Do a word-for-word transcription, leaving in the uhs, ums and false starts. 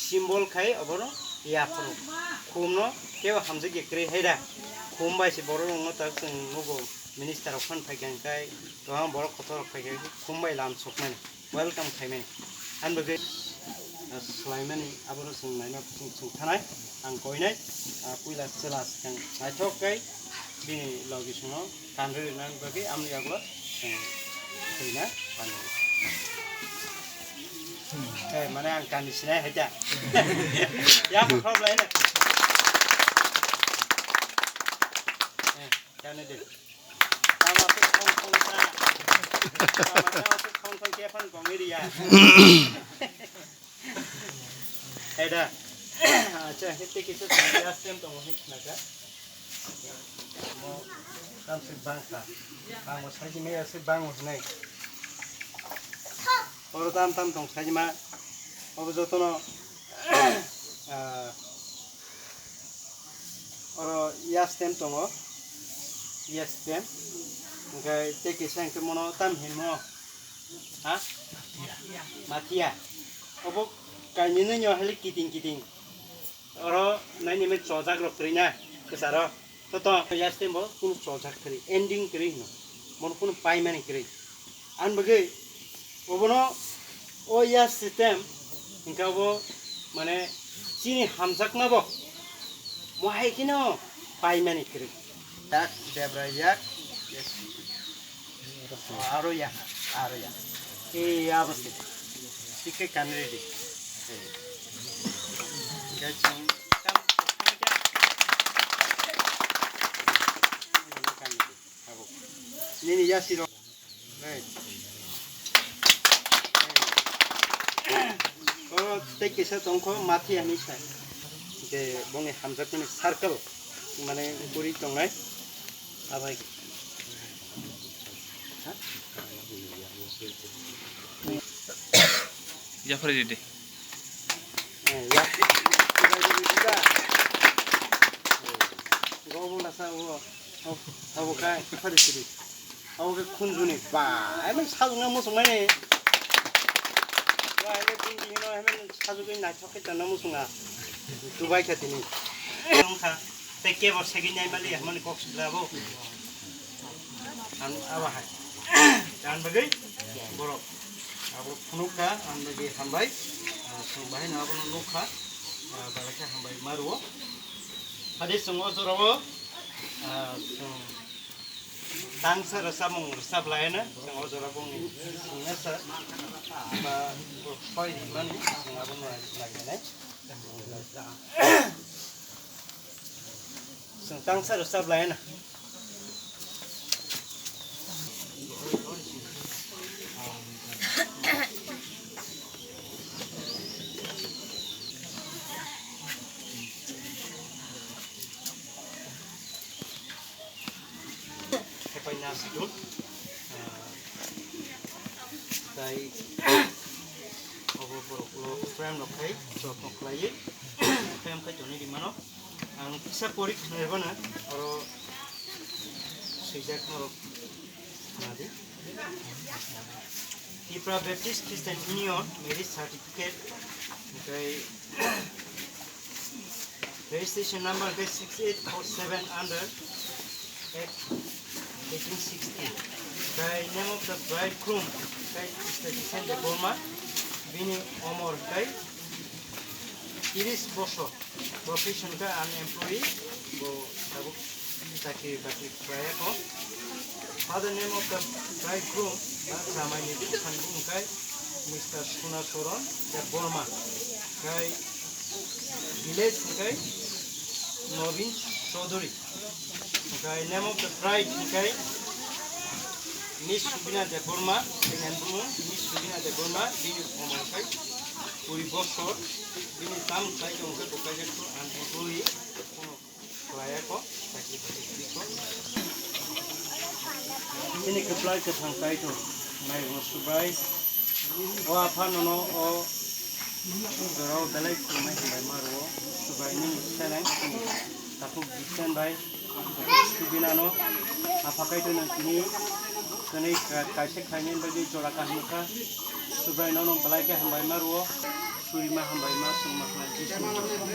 Symbol khai obono yaphuru. Khumno kebo hamjak ya kwrwi hai da. Khum bai se borok rokno tak chwng nugo, minister rok phan phai kha, hwnkhe kwbangma borok kotor rok phai kha, khum bai lam sokmani, welcome khaimani. Ani bagwi, ah, swlaimani abono chwng naina chwng, chwng thanai, ang koinai, ah, puila chwla swkang naithok khe bini logi songno. Kanrwi rwna bagwi amni yagulo, eh, thwina kanwi. Eh, mane ang kanwi sinai hai ta. Ya, bo khorok lai na. Eh, kanwi de. Tama se khong khong ta. Tama se khong khong ke phan gong iri ya. Hai da. Acha, hete kisa sandya stem tongo hik naka. Mo tam se bangsa. Bangmo saji me se bango hinai. Oro tam tam tong saji ma. Obo jotono, ah, oro ya stem tongo. Ya stem. Hingke te kisa hingke mono tam hinmo. Ha? Mathia. Obo kainwi nwnyo hali kiting kiting. Oro naini me chojak rok kwrwi na kwcharo. To to ya stem bo kunu chojak kwrwi, ending kwrwi hino. Bono kunu paimani kwrwi. Ani bagwi obono o ya stem hingke obo mane chini hamjakma bo mo hai kheno paimani kwrwi. Yak, debra yak. Aro ya, aro ya. Eh, ya bose. Tike kan ready. Eh. Gachin. Nini ya siro. Hey. Oro tei kisa tongkho Mathia hinwi sa. Je bongni hamjakmani circle mane guri tongnai. Abai. Jafar Reddy. Eh, ya. Gobo lasa wo. Abo khe phari siri. Abo khe khunjuni ba. Emon sajwkna muchungmani. Ba, ebe bini hino, emon sajwkni naithok khe tongna muchunga. Dubai khe tini. Wngkha. Tei kebo segini ai mali, emoni kok sibla abo. Ang abo hai. Dan bagwi borok. Abo phunukha, ang bagwi hambai. Ah, chwng bahai no abono nukha. Ah, balai khe hambai maruo. Hade chwng o jorao, ah, chwng tangsa rwchapmung rwchap laina, chwng o jora bongni singna sa, ba bo soi rimani, chwng abono nailainai. Chwng tangsa rwchap laina. Hepai na sikul, ah, tai obo borok ulo frame rok khai joto khlaiwi frame khai tonwi rimano. Ang kisa pori khna rebana oro swijak norok nadi. Tipra Baptist Christian Union marriage certificate, okay, registration number ke six eight four seven under Act eighteen sixty. By name of the bridegroom, okay, Mister Jisen Debbarma, bini omor, okay, tiris bosor. Profession khe unemployee, bo tabuk chakri bakri khlaiya kho. Father name of the bridegroom, ba jamaini buphanni bumung khe Mister Suna Soron Debbarma, khe village khe Nobin Chaudhary. Hwnkhe name of the bride hwnkhe Miss Subina Debbarma, bini bumung Miss Subina Debbarma, bini umor hwnkhe kuri bosor, bini tam khlai tong khe bo kaisa khe ang bui kheno khlaiya kho, chakri bakri khlai kho. Bini kwplai kwthang kaitor, naigo Subrai, o apha nono o jorao belai khulumai hambai ma rwo, Subrai nini seleng, takhuk Jisen bai, Subinano, apha kaitor no tini kwnwi ka-, kaisa khlainani bagwi jora kaham kha. Subrai nono belai khe hambai ma rwo. Surima hambai ma songma khlai Jisu.